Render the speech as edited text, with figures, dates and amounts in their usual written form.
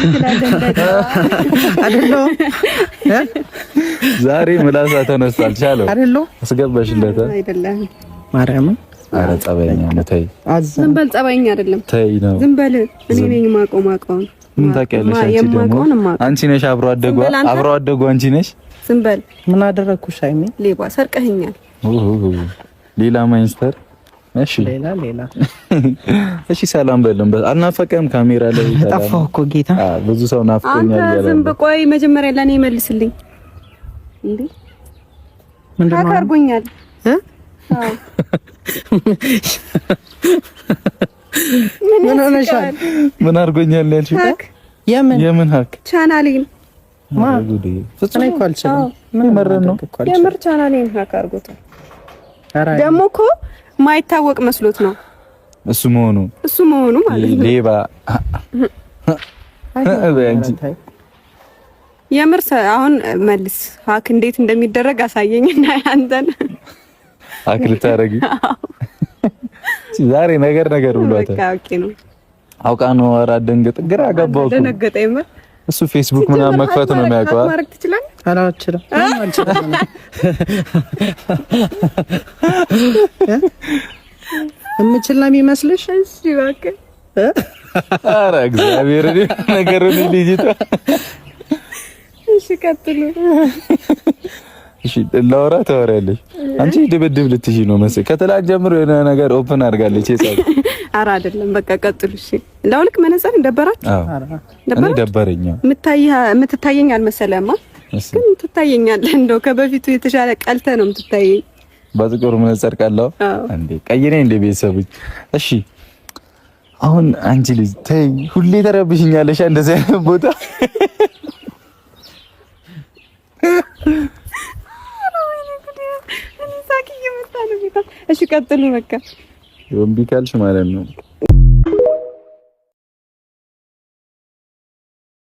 እንዴት አይደለሁም። ዛሬ ምላሳ ተነስቷል። ቻለው አይደለሁም። አስገባሽለት አይደለም። ማርያምን ኧረ ጸባይኛ ነው። ተይ ዝም በል፣ ጸባይኛ አይደለም። ተይ ነው ዝም በል። እኔ ነኝ የማውቀው የማውቀውን። ምን ታውቂያለሽ አንቺ? ደግሞ አንቺ ነሽ አብሮ አደጓ፣ አብሮ አደጓ አንቺ ነሽ። ዝም በል። ምን አደረግኩሽ? ሃይሚ ሌባ፣ ሰርቀኸኛል። ሌላ ማይንስተር። እሺ ሌላ ሌላ። እሺ ሰላም በልም። አልናፈቀም? ካሜራ ላይ ጠፋሁ እኮ ጌታ። ብዙ ሰው ናፍቆኛል አንተ ዝም በቆይ፣ መጀመሪያ ለኔ መልስልኝ። እንዴ ምንድን ነው አድርጎኛል? አዎ ምን ሆነሻል? ምን አድርጎኛል ያልሽው? የምን የምን hack? ቻናሌን ማ እኔ እኮ አልችልም። ምን መረን ነው የምር ቻናሌን hack አድርጎታል። ደግሞ እኮ ማይታወቅ መስሎት ነው እሱ መሆኑ እሱ መሆኑ ማለት ነው። ሌባ የምር አሁን መልስ hack እንዴት እንደሚደረግ አሳየኝና አንተን hack ልታረጊ ዛሬ ነገር ነገር ብሏታል። አውቃ ነው። ኧረ አትደንግጥ፣ ግራ ገባው እኮ ደነገጠ። የምር እሱ ፌስቡክ ምናምን መክፈት ነው የሚያውቀው። ማድረግ ትችላለህ? ኧረ አልችልም፣ አልችልም። የምችል ነው የሚመስልሽ? እሺ እባክህ። ኧረ እግዚአብሔር ነገሩን ልጅቷ። እሺ ቀጥሉ። እሺ ላውራ ታወሪያለሽ። አንቺ ድብድብ ልትሽ ነው መሰለኝ። ከትላንት ጀምሮ የሆነ ነገር open አድርጋለች። የጻፈ ኧረ አይደለም፣ በቃ ቀጥሉ። እሺ እንዳውልክ መነጽር ደበራችሁ? እኔ ደበረኝ። የምትታየኝ አልመሰለህማ፣ ግን ትታየኛለህ። እንደው ከበፊቱ የተሻለ ቀልተህ ነው የምትታየኝ። በጥቁር መነጽር ቀላው እንዴ? ቀይ ነኝ እንዴ? ቤተሰቦች እሺ አሁን አንቺ ልጅ ተይ፣ ሁሌ ተረብሽኛለሽ እንደዚህ አይነት ቦታ እሺ ቀጥሉ። በቃ እምቢ ካልሽ ማለት ነው።